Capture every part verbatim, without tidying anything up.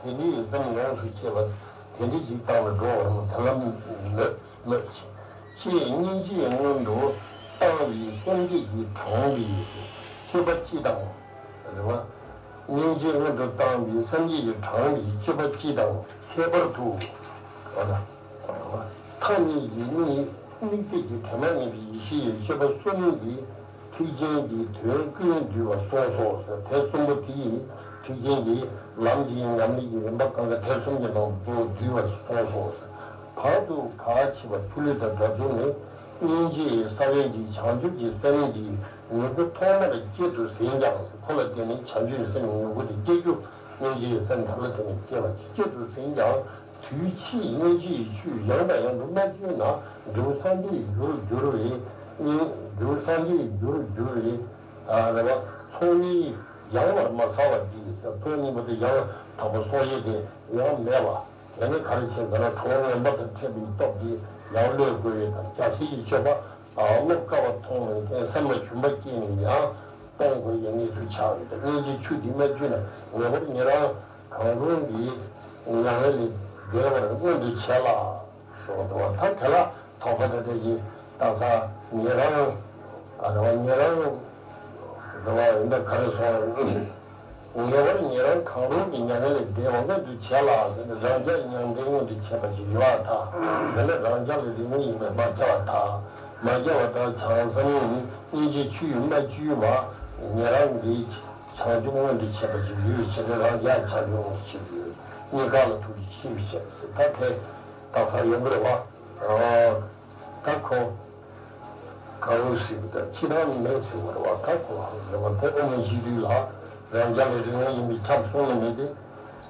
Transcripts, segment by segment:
དེ་འདྲའི་སེམས་ཡོངས་སུ་བསྐྱེད་པ་དེ་འདྲ་ཞིག་བཏང་ལ་འགྲོ་བར་མོས། དེ་ལ་མོས་མོས་ཅེས་སྙིང་རྗེས་སྔོན་དུ་བཏང་བའི་སེམས་བསྐྱེད་ཀྱི་གྲངས་འདི་སྤྱོད་པ་སྤྱི་དང་། རེད་བ། སྙིང་རྗེ་སྔོན་དུ་བཏང་བའི་སེམས་བསྐྱེད་ཀྱི་གྲངས་འདི་སྤྱོད་པ་སྤྱི་དང་ཁྱད་པར་དུ། མཐའ་གཉིས་ཀྱི་དམིགས་དམིགས་གཏད་ཀྱི་དོན་མ་ངེས་པའི་ཡེ་ཤེས་ཡི་སྤྱོད་པ་གསུམ་གྱིས་ཐེག་ཆེན་གྱི་དོན་ཀུན་བསྡུས་པ་གསུངས་སོ། དེ་གསུམ་པོ་དེ་ཡིས་ཐེག་ཆེན་གྱི་ལམ་གྱི་ཉམས་ལེན་གྱི་རིམ་པ་གང་ག་དེ་གསུམ་གྱི་ནང་དུ་བསྡུས་པ་གསུངས་སོ། བར་དུ་བར་ཆད་པ་ཕུལ་ལུས་དང་འདྲ་མཚུངས་ནི། སྙིང་རྗེའི་ས་བོན་གྱི་བྱང་ཆུབ་ཀྱི་སེམས་ཀྱི་མྱུ་གུ་ཐོག་མར་སྐྱེད་དུ་ཟིན་ཀྱང་། ཁོ་ལ་བརྟེན་ནས་བྱང་ཆུབ་ཀྱི་སེམས་ཀྱི་མྱུ་གུ་དེ་སྐྱེ་རྒྱུ། སྙིང་རྗེའི་སེམས་དེ་ལ་བརྟེན་ནས་སྐྱེ་བ་སྐྱེད་དུ་ཟིན་ཀྱང་། དུས་ཕྱིས་སྙིང་རྗེའི་ཆུས་ཡང་དང་ཡང་དུ་མ་བསྐུལ་ན། འབྲས་བུ་སངས་རྒྱས་རྒྱུར་འགྱུར་བས། སྙིང་འབྲས་བུ་སངས་རྒྱས་རྒྱུར་འགྱུར་བས། ཨ་རེ་བ། ཚོགས་གཉིས་ཡང་བར་མ་ཟ་བ་འདི། ཚོགས་གཉིས་པོ་དེ་ཡང་དག་པ་གསོག་བྱེད་དེ་ཡང་མེད་པ། དེ་ནི་ག་རེ་བྱེད་ཟེར་ན། གྲོགས་ངན་པ་དང་འཕྲད་པའི་སྟོབས་ཀྱིས་ཡང་བློས་བཀོལ་བའི་དང་། རྒྱལ་སྲས་ཀྱི་སྤྱོད་པ་ཨ་སློབ་དཀའ་བ་མཐོང་ནས་སེམས་ལ་ཞུམ་པ་སྐྱེས་ནས་ཡང་གཏོང་དགོས་ཀྱི་གནས་སུ་ཆགས་ཡོད་དེ། སྙིང་རྗེའི་ཆུ་འདི་མ་བསྐུལ་ན། ངེས་པར་ཉན་རང་གང་རུང་གི་མྱ་ངན་ལས་འདས་པར་མངོན་དུ་བྱེད་ལ། གསུངས་འདུག་བ། ད་དེ་ལ་དོགས་པ་དེ་འདྲ་ཞིག་བཏགས་ས། ཉན་རང་ཨ་རེ་བ། ཉན་རང་རེ་བ་ཡིན་ད་ག་རེ་སོང་། ངེས་པར་ཉན་རང་གང་རུང་གི་མྱ་ངན་ལས་འདས་པ་མངོན་དུ་བྱེད་ལ་ཟེར་ནས། རང་རྒྱལ་མྱང་འདས་མངོན་དུ་བྱེད་པ་ཞིག་ཡོད་པར་ཐལ། དེ་ནི་རང་རྒྱལ་ལ་རིགས་ངེས་ཡིན་པས་མ་ཁྱབ་པར་ཐལ། མ་ཁྱབ་པར་ཐལ། བྱང་སེམས་སྙིང་རྗེའི་ཆུ་ཡིས་མ་བསྐུལ་བ། ཉན་རང་གི་བྱང་ཆུབ་མངོན་དུ་བྱེད་པ་ཞིག་ཡོད་ཕྱིར། རང་རྒྱལ་བྱང་ཆུབ་མངོན་དུ་བྱེད་པ་ཡོད། གཉིས་ཀ་ལ་ཐུག་ཅིང་ཤེས་པའི་ཕྱིར། ད་དེ་ད་ག་ཡོང་གི་རེད་བ། ཨ། ད་ཁོ། ག་རེ་ཟེར་གི་ད། སྤྱི་དང་མེད་ཟེར་བ་རེད་བ། ད་ཁོ་རེད་བ། དེ་དབུ་མའི་སྤྱི་དོན་ལ་རང་རྒྱལ་ལ་རིགས་ངེས་ཡིན་པས་ཁྱབ་གསུངས་ནས་མེད་དེ།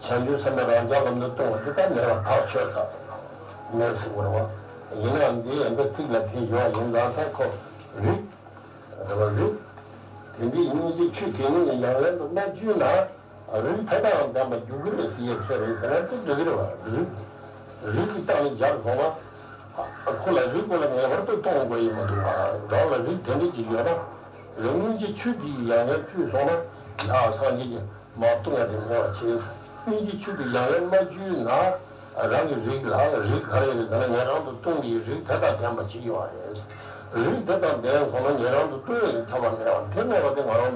བྱང་ཆུབ་སེམས་དཔའི་རང་རྒྱལ་ལམ་དུ་ལྟུང་བ་དེ་ད་མེད་པ་ཐག་ཆོད་ད། མེད་ཟེར་བ་རེད་བ། ཡིན་ནའང་འདི་ཡན་པའི་ཚིག་ལ་དེ་ཡོད་ཡིན་ད། ད་ཁོ་རིགས་རེད་བ། རིགས་དེ་འདི་སྙིང་རྗེའི་ཆུ་དེ་ཉིད་ཀྱི་ཡང་ཡན་དུ་མ་བསྐུལ་ན། རིགས་དེ་དང་ལྡན་པ་འགྱུར་གྱི་རེད་ཟེར་ཡས་ཚོད་རེད་ཟེར་ན། དེ་འགྲིག་གི་རེད་བ། རིགས་རིགས་ཀྱི་སྟེང་ནས་སྦྱར་སོང་ན། ཁོ་ལ་རིགས་ཁོ་ལ་ངེས་པར་དུ་གཏོང་དགོས་ཡིན་མ་གཏོགས། རང་ལ་རིགས་དེ་འདྲ་ཅིག་ཡོད་ན། རང་སྙིང་རྗེ་ཆུ་འདི་ཡང་ཡང་བསྐུལ་སོང་ན། ཡ་སངས་རྒྱས་ཀྱིས་མ་གཏོང་ཡ་དེ་མེད་པ་བྱས། སྙིང་རྗེ་ཆུ་འདི་ཡང་ཡང་མ་བསྐུལ་ན། རང་གི་རིགས་ལ་རིགས་ག་རེ་རེད་ཟེར་ན། ཉན་རང་དུ་ལྟུང་བའི་རིགས་དེ་དང་ལྡན་པ་ཅིག་ཡོད་རེད། རིགས་དེ་དང་ལྡན་སོང་ན་ཉན་རང་དུ་ལྟུང་ཡང་ཐབས་པ་མེད་པ། དེ་མེད་པ་དེ་ང་རང་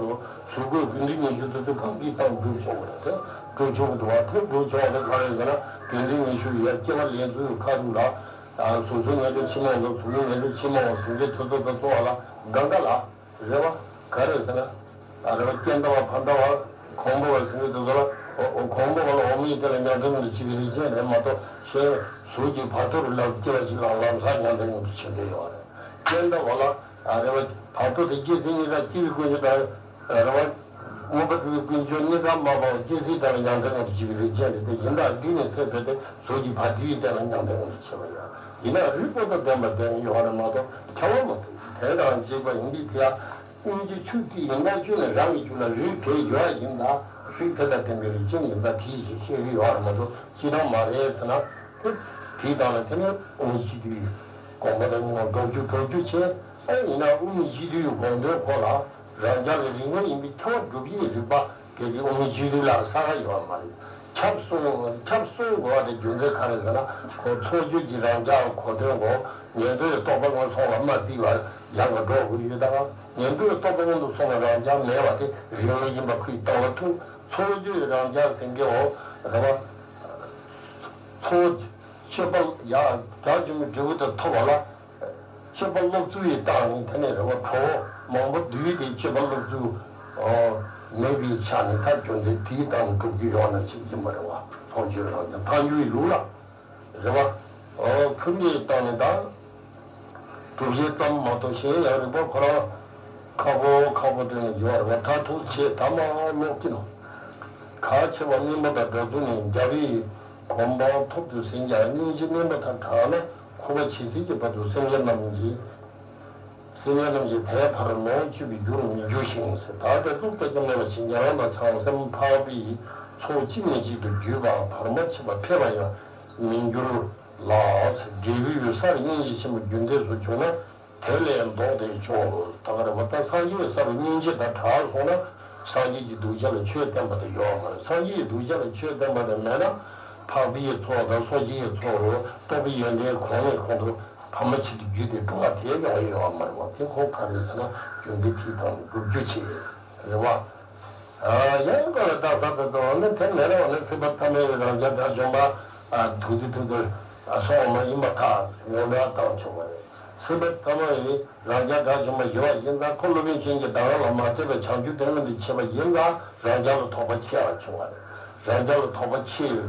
ཚོ་གཟུགས་པོའི་དགེ་འདུན་ཉི་ཤུ་དེ་ཚོ་ཕར་འདི་དང་སྒྲུབ་ཆོག་གི་རེད། དེ་སྒྲུབ་ཆོག་གི་འདུག་བ། དེ་སྒྲུབ་ཆོག་དེ་ག་རེ་ཟེར་ན། དགེ་འདུན་ཉི་ཤུ་ཡ་སྐྱེ་བ་ལེན་ཚུལ་ཁ་ཐུག་ལ། ཨ། སོ་སོའི་ངན་འགྲོ་ཕྱི་མ་འོང་དང་། གཟུགས་པོའི་ངན་འགྲོ་ཕྱི་མ་འོང་ཟེར་མཁན་དེ་ཚོ་དང་གཙོ་བོ་ལ་གང་ག་ལ། རེད་བ། ག་རེ་ཟེར་ན། ཨ། རེད་བ། སྐྱེ་འདའ་བ་ཕ་འདའ་བ། གོང་འཕེལ་བ་ཟེར་མཁན་དེ་ཚོ་ལ། འོ་འོ། གོང་འཕེལ་བ་ལ་འོག་མིན་དེ་ལ་མྱང་འདས་མངོན་དུ་བྱེད་ཀྱི་རིགས་ཅན་རེད་མ་གཏོགས། གཞན་གཟུགས་ཀྱི་བར་དོ་རུ་ལ་སྐྱེ་བ་ཞིག་ལ་ལམ་སང་མྱང་འདས་མངོན་དུ་བྱེད་འདོད་ཡོད་རེད། སྐྱེ་འདའ་བ་ལ། ཨ། རེད་བ། བར་དོ་དེ་སྐྱེ་ཚེ་གཉིས་ཀ་སྐྱེ་བའི་ཀུན་འབྱུང་དང་། རེད་བ། མངོན་པར་གྲུབ་པའི་ཀུན་འབྱུང་གཉིས་ཀ་མ་སྤངས་པར་སྐྱེ་ཚེ་དེ་ལ་མྱང་འདས་མངོན་དུ་བྱེད་ཀྱི་རིགས་ཅན་རེད་དེ། གཞན་དག་འདི་ནི་ཚེ་འཕོས་ཏེ་གཟུགས་ཀྱི་བར་དོའི་སྟེང་ལ་མྱང་འདས་མངོན་དུ་བྱེད་པ་ཡོད། ཡིན་ན་རིགས་པོ་དང་ལྡན་པ་ལྡན་ཡོད་རེད་མ་གཏོགས་ཁྱབ་པ་མ་གཏོགས། དེ་དང་གཅིག་པ་ཡིན་པས། དེ་ཡང་སྙིང་རྗེ་ཆུ་དེ་ཡིས་མ་བསྐུལ་ན། རང་གི་རྒྱུད་ལ་རིགས་དེ་ཡོད་ཡིན་ད། རིགས་དེ་དང་ལྡན་པའི་རིགས་ཅན་ཡིན་ད། དེ་ཡིས་ཤེས་ཀྱི་ཡོད་རེད་མ་གཏོགས་སྤྱི་དང་མ་རེད་ཟེར་ན། དེ་དེའི་སྟེང་ལ་དེ་ནི་དབུ་མའི་སྤྱི་དོན་དགོངས་པ་དང་སྙིང་པོ་སྒྲོག་རྒྱུ་སྒྲོག་རྒྱུ་བྱས། ཨེ་ཡིན་ན་དབུ་མའི་སྤྱི་དོན་དགོངས་དོན་ཁོ་ལ་རང་རྒྱལ་གྱི་རིགས་ངེས་ཡིན་པས་ཁྱབ་པ་སྒྲུབ་ཡས་རིགས་པ་དེ་གི་དབུ་མའི་སྤྱི་དོན་ལ་ས་ར་ཡོད་མ་རེད། ཁྱབ་གསུང་། ཁྱབ་གསུང་དགོས་པ་དེ་རྒྱུ་མཚན་ག་རེ་ཟེར་ན། ཁོ་ཚོགས་ཆོས་ཀྱི་རང་རྒྱལ་གོ་དོན་གོ། ཉན་ཐོས་རྟོགས་པ་སྔོན་སོང་ལ་མ་བརྩིས་པར་ཡང་ག་འགྲོ་དགོས་ཡོད་ད། ཉན་ཐོས་རྟོགས་པ་སྔོན་དུ་སོང་བ་རང་རྒྱལ་མེད་པ་དེ་རིགས་ངེས་ཡིན་པ་ཁོས་བཏང་བ་ཐུག་ཚོགས་ཆོས་རང་རྒྱལ་ཟེར་མཁན་འོ། རེད་བ། ཚོགས་སྤྱོད་པ་ཡ་རྒྱ་ཆེན་པོའི་འབྲས་བུ་དེ་ཐོབ་པ་ལ། སྤྱོད་པ་སློབ་ཚུལ་ཡི་སྟེང་ནས་དེ་ནས་རེད་བ། གྲོགས་མང་པོ་བསྡུས་ཏེ་སྤྱོད་པ་སློབ་ཚུལ་མེད་པའི་ཆ་ནས། ད་རྒྱུ་མཚན་དེའི་སྟེང་ནས་སྒྲུབ་རྒྱུ་ཡོད་ན་ཅིག་ཡིན་པ་རེད་བ། ཚོགས་ཆོས་རང་རྒྱལ་ཐལ་འགྱུར་བའི་ལུགས་ལ་རེད་བ། ཨོ། ཁོ་འདྲའི་སྟེང་ནས་ད་སྒྲུབ་བྱེད་ཙམ་མ་གཏོགས་གཞན་ཡང་རིགས་པ་ཁོ་རང་ཁག་པོ་ཁག་པོ་སྟོན་ནས་བརྗོད་པ་རེད་བ། ད་ཐུགས་རྗེ་ཆེ། ད་མ་ཀློག་གི་ནོ། གལ་ཆེ་བ་སྙིང་པོ་དང་སྒྲ་ཚུལ་ནི། རྒྱལ་བའི་གོ་འཕང་ཐོབ་ཏུ་ཟིན་ཀྱང་། སྙིང་རྗེ་སྙིང་པོ་དང་བྲལ་ན། འཁོར་བ་ཇི་སྲིད་ཀྱི་བར་དུ་སེམས་ཅན་རྣམས་ཀྱི། སེམས་ཅན་རྣམས་ཀྱི་དལ་བར་ལོངས་སྤྱོད་པའི་རྒྱུར་མི་འགྱུར་ཞིང་ཟེར། བདག་ལྟ་གཙུག་རྒྱན་མེད་པ་ཞིག་ཉན་རང་དང་བྱང་སེམས་འཕགས་པའི་ཚོགས་གཅིག་ནས་གཅིག་ཏུ་བརྒྱུད་པ་བར་མ་ཆད་པ་ཕེབས་པ་ཡང་མི་འགྱུར་ལ། འབྲས་བུའི་སར་སྙིང་རྗེ་ཆེན་པོ་རྒྱུན་གཏད་སུ་བྱུང་ན། དེ་ལས་ལྡོག་སྟེ་སྐྱོ། ད་ག་རེ་བ། ད་སངས་རྒྱས་ས་རུ་སྙིང་རྗེ་དང་བྲལ་སོང་ན། སངས་རྒྱས་ཀྱི་གདུལ་བྱ་ལ་ཆོས་བསྟན་པ་དེ་ཡོད་མ་རེད། སངས་རྒྱས་ཀྱི་གདུལ་བྱ་ལ་ཆོས་བསྟན་པ་དེ་མེད་ན། འཕགས་པའི་ཚོགས་དང་སོ་སྐྱེའི་ཚོགས་རུ་རྟོགས་པའི་ཡོན་ཏན་གོང་ནས་གོང་དུ་འཕར་མ་ཆེ་རུ་བརྒྱུད་དེ་འགྲོ་བ་དེ་ཡོང་ཡི་ཡོད་མ་རེད་བ། དེ་ཁོ་ག་རེ་ཟེར་ན་རྒྱུ་འབྲས་དེའི་སྟེང་ནས་སྒྲུབ་རྒྱུ་བྱེད་རེད་བ། ཡང་ཀ་ལ་རྟགས་གསལ་དུ་བཏང་བ་ནི་དེ་མེད་རེད་བ། ནི་སྲིད་པ་ཐ་མའི་རང་རྒྱལ་དགྲ་བཅོམ་པ་ཐུགས་རྗེ་ཐུགས་རྗེ་སོང་བ་མ་ཡིན་པར་ཐལ་ཟེར་ཡོངས་གྲགས་བཏང་ཆོག་པ་རེད། སྲིད་པ་ཐ་མ་ཡི་རང་རྒྱལ་དགྲ་བཅོམ་པ་ཞི་བ་ཡིན་ཙང་། ཁོ་སློབ་དཔོན་གཞན་གྱི་གདམས་ངག་ལ་མ་ལྟོས་པའི་བྱང་ཆུབ་ཏུ་མངོན་དུ་བྱེད་པ་ཡིན་ཙང་རང་རྒྱལ་ལ་དོགས་པ་ཆེ་བ་བྱུང་བ་རེད། རང་རྒྱལ་ལ་དོགས་པ་ཆེ་བའི་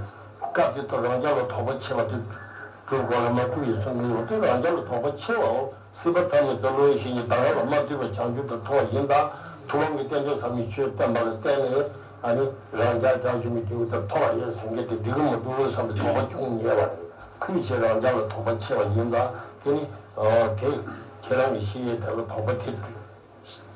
སྐབས་དེ་དུ་རང་རྒྱལ་ལ་དོགས་པ་ཆེ་བ་དེ་སྒྲུབ་དགོས་ལ་མ་ཐུག་ཡིན་གསུང་གི་ཡོད་དེ། རང་རྒྱལ་ལ་དོགས་པ་ཆེ་བའོ། སྲིད་པ་ཐ་མའི་ཚེ་སློབ་དཔོན་གཞན་གྱི་གདམས་ངག་ལ་མ་ལྟོས་པའི་བྱང་ཆུབ་ཏུ་ཐོབ་པ་ཡིན་ཙང་། ཐུབ་དབང་གི་བསྟན་བཅོས་ཟབ་མོའི་ཆོས་བསྟན་པ་ལ་བརྟེན་ནས་ཨ་ནི་རང་རྒྱལ་དགྲ་བཅོམ་པའི་དེའུ་ལྟར་ཐོབ་པ་ཡིན་ཟེར་མཁན་དེ་འགྲིག་གི་མི་འདུག་བསམ་པའི་དོགས་པ་བྱུང་ཉེ་བ་རེད། ཁོས་ཀྱིས་རང་རྒྱལ་ལ་དོགས་པ་ཆེ་བ་ཡིན་ཙང་། དེ་ནི་དེ་ཁྱེད་རང་གི་བཤད་ཡས་དེ་ལ་དོགས་པ་དེ་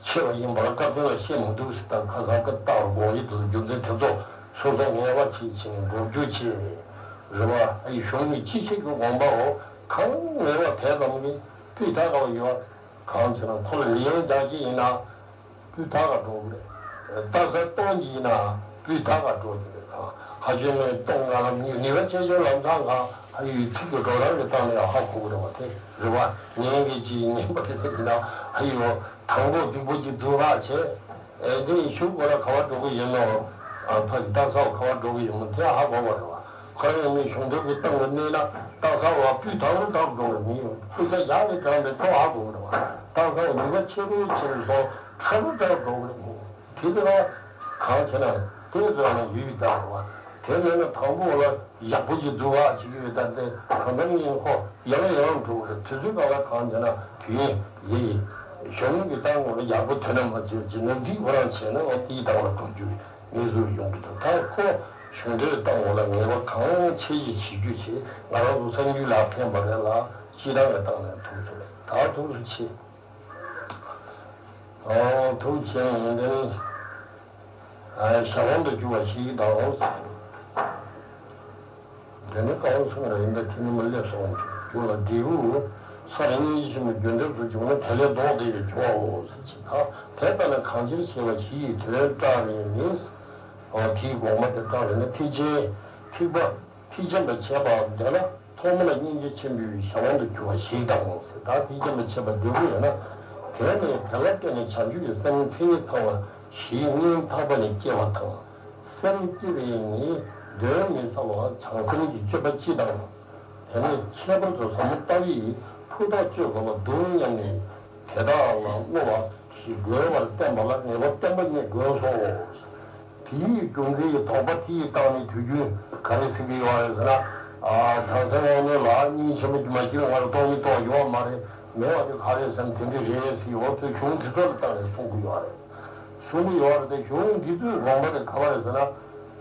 ཆེ་བ་ཡིན་པ་ལ་སྐབས་དོན་ལ་བཤད་མི་འདུག་ཟེར། ད་ཁ་སང་སྐབས་བཏང་དགོངས་ཡིག་དེ་ལ་རྒྱུ་མཚན་དེ་ཚོ་སོ་སོ་ངེས་པ་བྱེད་ཅིང་འགྲོ་རྒྱུ་བྱེད་རེད་བ། ཨ་ཡི་གཞུང་གི་སྤྱི་ཆིངས་ཀྱི་དགོངས་པའོ། གང་ངེས་པ་དེ་ཙམ་གྱིས་སྤུས་དག་པ་ཡོད། གང་བྱས་ན་ཁོ་ལ་ལེའུ་རྒྱག་གི་ཡིན་ན། སྤུས་དག་ག་འགྲོ་གི་རེད། རྟགས་གསལ་སྟོན་གྱི་ཡིན་ན་སྤུས་དག་ག་འགྲོ་གི་རེད། ཁ་ཆེ་ནས་སྟོན་ང་ལ་ནུས་ནུས་པ་ཆེ་ཆུང་ལམ་སང་ག་ཨ་ཡི་ཚིག་གི་འགྲོ་སྟངས་ཀྱི་སྟངས་ནས་ཧ་གོ་གི་རེད་བ། དེ་རེད་བ། ཉན་གི་ཅིག་ཉན་པ་དེ་ཚོ་ཡིན་ན་ཨ་ཡི་བོ་དང་པོ་སྡིག་པོ་ཅིག་འཛུགས་རག་བྱས། ཨེ་དེ་ཡི་ཤུགས་གོ་ལ་ག་བ་འགྲོ་གི་ཡིན་ནོ། ཨ་ཕ་གི་རྟགས་གསལ་ག་བ་འགྲོ་གི་ཡིན་ནོ་དེ་ཧ་གོ་བ་རེད་བ། ཁོ་རང་ཡང་མི་གཞུང་དོན་གྱི་སྟེང་དུ་གནས་ན་རྟགས་གསལ་བ་སྤུས་དག་རུ་དག་འགྲོ་བ་མིན། སྤུས་ཚད་ཡག་ནས་དྲངས་ནས་ཐོག་ཧ་གོ་གི་རེད་བ། རྟགས་གསལ་བ་ནུས་པ་ཆེ་རུ་ཆེ་རུ་སོང་ཁྲ་རུ་དྲག་འགྲོ་གི་རེད་མིན། དེ་ཚོ་རང་གང་བྱས་ན་དེ་ཚོ་རང་ཡུལ་ཡུལ་དག་རེད་བ། དེ་མེད་ན་དང་པོ་ལ་ཡག་པོ་ཞིག་འཛུགས་ཨ་བྱེད་ཀྱི་ཡོད། ད་དེ་གང་འཚམ་ཡིན་ཁོ་ཡང་ཡང་འགྲོ་གི་རེད། དུས་ཚོད་གང་ལ་གང་བྱས་ན་དུས་ཡིན་ཡིན། གཞུང་གི་རྟགས་ངོ་ལ་ཡག་པོ་དོན་ན་མ་བྱེད་ཀྱི་ནོར་འདི་ཁོ་རང་བྱས་ན་ཨ་དེའི་སྟེང་ལ་འགྲོ་རྒྱུ་ཡིན། ངེས་སུ་ཡོང་གི་འདུག་ད་ཁོ་གཞུང་འབྲེལ་བཏང་བ་ལ་ངེས་པ་གང་ཆེ་ཞིག་བྱེད་རྒྱུ་བྱེད། ང་རང་ཚོ་གསར་འགྱུར་ལ་ཕན་པ་རེད་ལ་སྤྱི་བཏང་གི་སྟེང་ནས་ཐུགས་སུ་ད་ཐུགས་སུ་ཆེ། ཨོ་ཐུགས་ཆེ་ནས་འདི་ནི་ཞག་དབང་དུ་གྱུར་པ་ཞིག་དང་། དེ་ནི་ཀ་བ་གསུམ་ལ་ཡིན་པ་དེ་ནི་མི་སླེབས་སོང་རྒྱུ་ལ་འབྲས་བུ་ས་ལ་སྙིང་རྗེ་ཆེན་པོ་རྒྱུ་འབྲས་སུ་འབྱུང་ན་དེ་ལས་ལྡོག་སྟེ་ཡང་འབྱུང་བའོ་ཟེར་གྱི། ད་དེ་ལྟ་ན་གང་ཕྱིར་ཞེས་པ་ཞིག་ཡི་དོན་བཀྲལ་བས་ནི། དེའི་དགོངས་པ་དེ་བཀྲལ་བས་ན་ཐེག་ཆེན་ཐེག་པ་ཐེག་ཆེན་པ་བྱེད་པ་འདོད་ན་ཐོག་མ་ལ་སྙིང་རྗེ་ཆེན་པོའི་ཞག་དབང་དུ་གྱུར་པ་ཞིག་དང་ཟེར། ད་ཐེག་ཆེན་པ་བྱེད་པ་འདོད་པོ་ཡོད་ན་དེ་ནི་དེ་ལ་བརྟེན་ནས་བྱང་ཆུབ་ཀྱི་སེམས་མཚན་ཉིད་ཚང་བ་ཞིག་སྙིང་ཐག་པ་ནས་སྐྱེ་བ་དང་། སེམས་སྐྱེ་བས་ནི་གདོན་མི་ཟ་བར་བྱང་སེམས་ཀྱི་སྤྱོད་པ་སྤྱི་དང་། དེ་ནས་ཁྱད་པར་དུ་ཟབ་མོ་ལྟ་བའི་ཕུགས་ཐག་གཅོད་དགོས་པ་འདུག་སྙམ་ནས་དེ་དག་ལ་བསླབ་པ་ཞིག་དགོས་པར་བསྟན་པ་ལ་ངེས་པ་བརྟན་པོ་རྙེད་དགོས་སོ། དེའི་རྒྱུ་མཚན་གྱི་དོགས་པ་དེའི་སྟེང་ནས་དུས་རྒྱུན་ག་རེ་ཟེར་གྱི་ཡོད་རེད་ཟེར་ན། བྱང་སེམས་དབང་རྣོན་ལ་སྙིང་རྗེ་ཆེན་པོ་མ་སྐྱེས་ལ་ང་རང་རྟོགས་མི་རྟོགས་ཡོད་མ་རེད། མེད་པ་དེ་ག་རེ་ཟེར་ན་དེ་འདྲ་རེད་ཟེར་ཡོད་ཚོད་གཞུང་དེ་ཚོ་ལ་བལྟས་ནས་གསུང་གི་ཡོད་རེད། གསུང་གི་ཡོད་རེད་དེ། གཞུང་འདི་ཚོའི་དགོངས་པ་དེ་ག་བ་རེད་ཟེར་ན།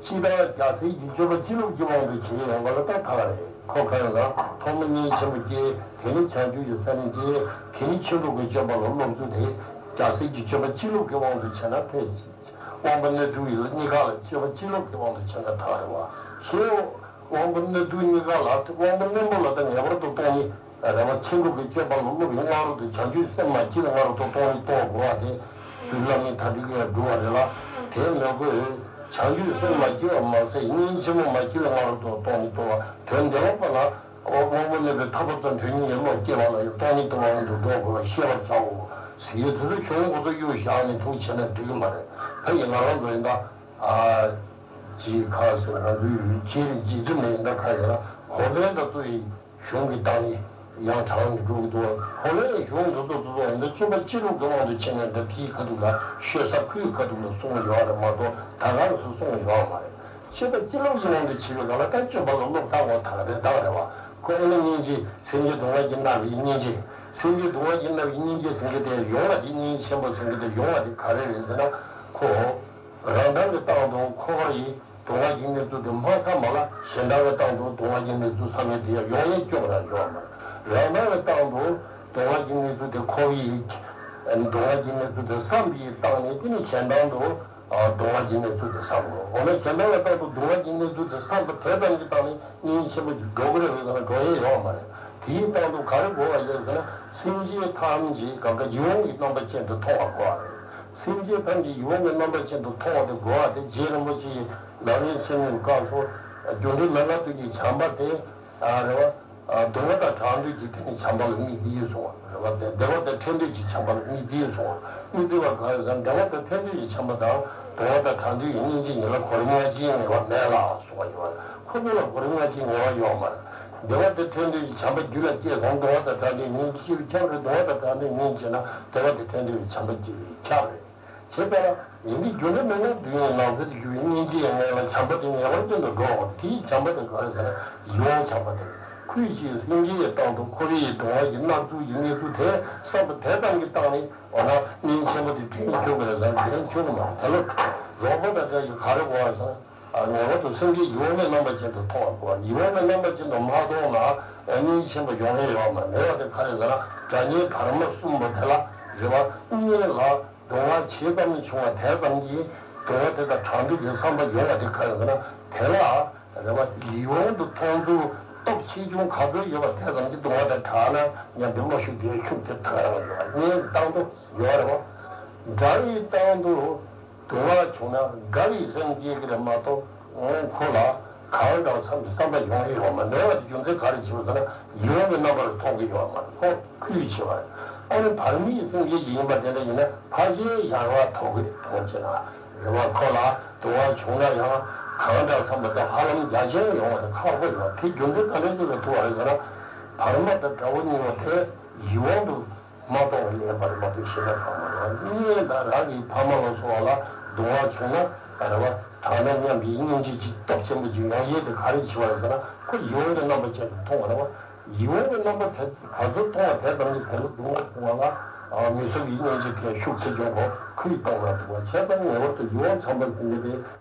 སྤྱིར་བཏང་རྒྱལ་སྲས་ཀྱི་སྤྱོད་པ་སྤྱི་ལོག་གི་དབང་དུ་བྱས་ཡོང་ག་ལ་ད་ད་ག་རེད། ཁོ་ག་ཡོང་ན་ཐོག་མ་སྙིང་ཆེན་པོ་སྐྱེས། དེ་ནི་བྱང་ཆུབ་ཀྱི་སེམས་སྐྱེས། དེ་ནི་ཆོས་ལུགས་ཀྱི་སྤྱོད་པ་ལ་སློབ་ཚུལ་དེ་རྒྱལ་སྲས་ཀྱི་སྤྱོད་པ་སྤྱི་ལོག་གི་དབང་དུ་བྱས་ན་ཕལ་ཆེ། དབང་པོ་རྣོན་པོ་ཡི་གཉིས་ཀ་ལ་སྤྱོད་པ་སྤྱི་ལོག་གི་དབང་དུ་བྱས་ན་ད་ག་རེད་བ། ཁྱེད་དབང་པོ་རྣོན་པོ་གཉིས་ཀ་ལ་དབང་པོ་རྣོན་པོ་ལ་ད་ངེས་པར་དུ་སྟོང་ཉིད། རེ་བ་ཆེན་པོ་གི་སྤྱོད་པ་ལ་སློབ་པའི་སྔ་རོལ་དུ་བྱང་ཆུབ་སེམས་མ་སྐྱེས་ལ་སྔ་རོལ་དུ་སྟོང་ཉིད་རྟོགས་དགོས་པ་དེ་བླ་མའི་མཐའ་ཐུག་གིས་སྒྲུབ་པ་རེད་ལ། དེ་མི་དགོས། བྱང་ཆུབ་སེམས་མ་སྐྱེས་པ་མ་ཟད་སྙིང་རྗེ་ཆེན་པོ་མ་སྐྱེས་ལ་སྔ་རོལ་དུ་སྟོང་ཉིད་རྟོགས་པ་དོན་འདི་ལ་དཔག་ན། དབང་པོ་རྣོན་པོའི་ཐར་པ་ཙམ་དོན་གཉེར་གྱི་བློ་སྐྱེས་པ་ལ་ཡང་སྟོང་ཉིད་རྟོགས་པའི་དབང་དུ་འགྲོ་དགོས་པ་ཤེས་པར་བྱའོ། ཟེར་ཡས་དེ་ཚོ་གཞུང་འགོ་ཚུགས་གཡུག་བཞག་ནས་ཐུགས་བྱས་ན་འགྲིག་གི་མ་རེད། ཕ་ཡི་ང་རང་ཚོ་ཡིན་ད། ཨ། ཅིག་ཁ་ཟེར་ང་ཚོའི་ཡུལ་སྤྱིར་རྗེ་བཙུན་མའི་ཡིན་ད་ཁ་ཡིན་ན་གོ་ལེན་ད་ཚོ་ཡི་གཞུང་གི་སྟེང་ནས་ཡང་དྲངས་ནས་འགྲོ་གི་འདུག་གོ་ལེན་གཞུང་འདི་ཚོ་འདི་ཚོ་འདི་སྤྱོད་པ་སྤྱི་ལོག་གི་དབང་དུ་བྱས་ནས་འདི་ཕིའི་ཁ་ཐུག་ལ་ཤོད་ས་ཁུའི་ཁ་ཐུག་ལ་གསུངས་ཡོད་རེད་མ་གཏོགས་ད་ག་རུ་སུ་གསུངས་ཡོད་མ་རེད། སྤྱོད་པ་སྤྱི་ལོག་གི་དབང་དུ་བྱས་པའི་སྒང་ལ་ད་སྤྱོད་པ་ལ་སློབ་ཐག་པ་ཐག་རེད་ད་རེད་བ། ཁོ་ཨེ་ན་སྙིང་རྗེ་སེམས་ཅན་སྡུག་བསྔལ་གྱིས་མནར་བའི་སྙིང་རྗེ། སེམས་ཅན་སྡུག་བསྔལ་གྱིས་མནར་བའི་སྙིང་རྗེ་ཟེར་མཁན་དེ་ཡོང་བ་དེ་སྙིང་རྗེ་ཆེན་པོ་ཟེར་མཁན་དེ་ཡོང་བ་དེ་ག་རེ་རེད་ཟེར་ན། ཁོ་རང་དབང་གི་སྟེང་དུ་ཁོ་པ་ཡི་སྡུག་བསྔལ་གྱི་གནས་ཚུལ་དེ་མ་བསམ་པ་ལ་གཞན་དབང་གི་སྟེང་དུ་སྡུག་བསྔལ་གྱི་གནས་ཚུལ་བསམ་ཡས་དེ་ཡང་ཡོང་ཡས་སྐྱོ་བ་རང་ཡོད་མ་རེད། རང་དབང་གི་སྟེང་དུ་སྡུག་བསྔལ་གྱི་གནས་ཚུལ་དེ་ཁོ་པ་ཡི་སྡུག་བསྔལ་གྱི་གནས་ཚུལ་དེ་བསམ་པའི་སྟེང་ནས་དེ་ནི་གཞན་དབང་དུ། སྡུག་བསྔལ་གྱི་གནས་ཚུལ་དེ་བསམ་དགོས། འོ་ན་གཞན་དབང་ལ་ལྟ་བུ་སྡུག་བསྔལ་གྱི་གནས་ཚུལ་དེ་བསམ་པ་དེ་ཙམ་གྱི་སྟེང་ནས་སྙིང་རྗེ་ཆེན་པོ་ཞིག་འགྲོ་གི་རེད་ཟེར་ན་འགྲོ་ཡས་ཡོད་མ་རེད། དེའི་སྟེང་དུ་ག་རེ་དགོས་པ་ཡོད་ཟེར་ན་སེམས་ཅན་ཐམས་ཅད་གང་ག་ཡིད་འོང་གི་རྣམ་པ་ཅན་དུ་མཐོང་བ་དགོས་པ་རེད། སེམས་ཅན་ཐམས་ཅད་ཡིད་འོང་གི་རྣམ་པ་ཅན་དུ་མཐོང་བ་དེ་དགོས་པ་དེ། རྗེ་རིན་པོ་ཆེ་ཡིས་ལམ་རིམ་ཆེན་མོའི་སྐབས་སུ་རྒྱུ་འབྲས་མི་སླ་བསྡུ་གི་བྱམས་པ་དེ། ཨ་རེད་བ། ཨ་གདུང་བ་དང་བྲལ་འདོད་ཀྱི་དེ་ནི་བྱམས་པ་ལ་དམིགས་ཏེ་གསུངས་པ་རེད་བ། དེ་བདེ་བ་དང་འཕྲད་འདོད་ཀྱི་བྱམས་པ་ལ་དམིགས་ཏེ་གསུངས་པ། དམིགས་ཏེ་བ་ག་རེ་ཟེར་ན། བདེ་བ་དང་འཕྲད་འདོད་ཀྱི་བྱམས་པ་དང་གདུང་བ་དང་བྲལ་འདོད་ཀྱི་སྙིང་རྗེ་གཉིས་ལ་གོ་རིམ་སྔ་ཕྱི་ངེས་པ་མེད་ལ་གསུངས་པ་ཡོད་བ། ཁོ་ཚོ་ལ་གོ་རིམ་སྔ་ཕྱི་ངེས་པ་ཡོད་མ་རེད། བདེ་བ་དང་འཕྲད་འདོད་ཀྱི་བྱམས་པ་རྒྱུད་ལ་སྐྱེས་སོང་། གདུང་བ་དང་བྲལ་འདོད་སྙིང་རྗེ་སྐྱེས་པས་ཁྱབ་རེད། གདུང་བ་དང་བྲལ་འདོད་སྙིང་རྗེ་ན་བདེ་བ་དང་འཕྲད་འདོད་ཀྱི་བྱམས་པ་སྐྱེས་པས་ཁྱབ་རེད། བྱས་པ་ལ་ཡིན་གྱི་རྒྱུ་འབྲས་མི་སླ་བསྡུ་ཡི་ནང་ཚན་དུ་གྱུར་པའི་སྙིང་རྗེའི་ངང་ལ་བྱམས་པ་དེ་ངེས་པར་ཅན་དུ་འགྲོ་བ། དེའི་བྱམས་པ་དེ་ག་རེ་ཟེར་ན་ཡིད་འོང་བྱམས་པ་དེ། ཁོའི་ཕྱིར་སེམས་ཅན་གྱི་སྟེང་དུ་འཁོར་བའི་གདུང་བ་ཡི་སྣང་ཚུལ་གྱི་གནས་ཚུལ་དེ་བསམ་པ་དེ་ཙམ་གྱི་སྟེང་ནས་འོ་ན་སྙིང་རྗེ་ཆེན་པོ་དེ་དྲན་ཆོག་གི་རེད་ཟེར་ན་དྲན་ཆོག་གི་མ་རེད། དེ་ལ་རོགས་པ་དང་འདྲ་ཞིག་ག་རེ་དགོས་པ་ཟེར་ན། ངེས་པར་དུ་སེམས་ཅན་ཡིད་འོང་གི་རྣམ་པ་ཅན་དུ་མཐོང་བ་དགོས། ཡིད་འོང་གི་རྣམ་པ་ཅན་དུ་མ་མཐོང་ན་སྙིང་རྗེ་ཆེན་པོ་ཡོང་ཡ་ཡོད་མ་རེད། དེ་ག་རེ་ཟེར་ན་དགྲ་གཉེན་བར་མ་གསུམ་པོ་དེ་ལ་རེ་བ་གཉིས་ལ། གདུང་བ་ཇི་ཙམ་བྱུང་བ་དེ་ཙམ་གྱིས་གདུང་བ་དེ་དང་བྲལ་འདོད་ཀྱི་བསམ་པ་ཡོང་བ་དེ་ག་རེ་ཟེར་ན། དེ་ལ་རེ་བ་ཡིད་འོང་དུ་མཐོང་ཚུལ་སྟོབས་ཆེ་ཆུང་ག་ཚོད་ཡོད་པ་དེ་ཙམ་གྱིས་གདུང་བ་དེ་བྲལ་ན་སྙམ་པའི་བློ་ཤུགས་དེ་ཤུགས་དེ་དར་ཡོང་བ་ཡོད། གཉིས་སྟེང་དུ་ཡོད་རེད་བ། དགྲ་ཡི་སྟེང་དུ་གདུང་བ་བྱུང་ན་དགའ་བའི་སེམས་སྐྱེ་གི་རེད་མ་གཏོགས། ཁོ་ལ་གང་དྲག་བསམ་གྱི་བསམ་པ་ཡོང་གི་ཡོད་མ་རེད། དེ་རྒྱུ་མཚན་ག་རེ་བྱས་པ་ཟེར་ན་ཡིད་འོང་གི་རྣམ་པར་མཐོང་གི་ཡོད་མ་རེད། ཁོ་ཁུལ་ཆེ་བ་རེད། ཨ་ནི་བར་མའི་སེམས་ཅན་ཞིག་ཡིན་པ་དེ་འདྲ་ཡིན་ན་ཕལ་ཆེར་ཡང་རེ་བ་ཐོག་གི་མཐོང་ཆེ་ན་རེ་བ། ཁོ་ལ་གདུང་བ་བྱུང་ན་ཡང་གང་འདྲ་བསམ་པ་དེ་ཧ་ལམ་རྒྱ་ཆེན་ཡོང་བ་དེ་ཁག་པོ་ཡོད། དེ་རྒྱུ་མཚན་ག་འདྲ་ཞིག་ལ་ཐུག་པ་རེད་ཟེར་ན། བར་མ་དང་དགྲ་བོ་གཉིས་པོ་དེ་ཡིད་འོང་དུ་མ་གཏོང་བའི་ལས་པར་མ་གཏོགས་གཞན་དག་གང་མ་རེད། གཉེན་དང་རང་གི་ཕ་མ་ལ་སོགས་པ་ལ་གདུང་བ་བྱུང་ན་རེ་བ་དྲག་ན་སྙམ་པའི་སྙིང་རྗེ་ཅིག་སྟོབས་ཆེན་པོ་ཅིག་ཡོང་ཡས་དེ་ག་རེ་བྱས་པ་རེད་ཟེར་ན། ཁོ་ཡིད་འོང་གི་རྣམ་པ་ཅན་དུ་མཐོང་བ་རེད་བ། ཡིད་འོང་གི་རྣམ་པ་དེ་ག་ཚོད་མཐོང་བ་དེ་ཙམ་གྱིས་དེ་ལ་གདུང་བ་བྱུང་བ་ལ་མི་བཟོད་པའི་སྙིང་རྗེ་དེ་ཤུགས་ཆེ་ཆུང་ཁོ་ཁུར་གཏོང་ན་འདུག་པ། བྱས་ཙང་ངེས་པར་དུ་ཡིད་འོང་བྱམས་པར་འཛིན་གྱི་རེད།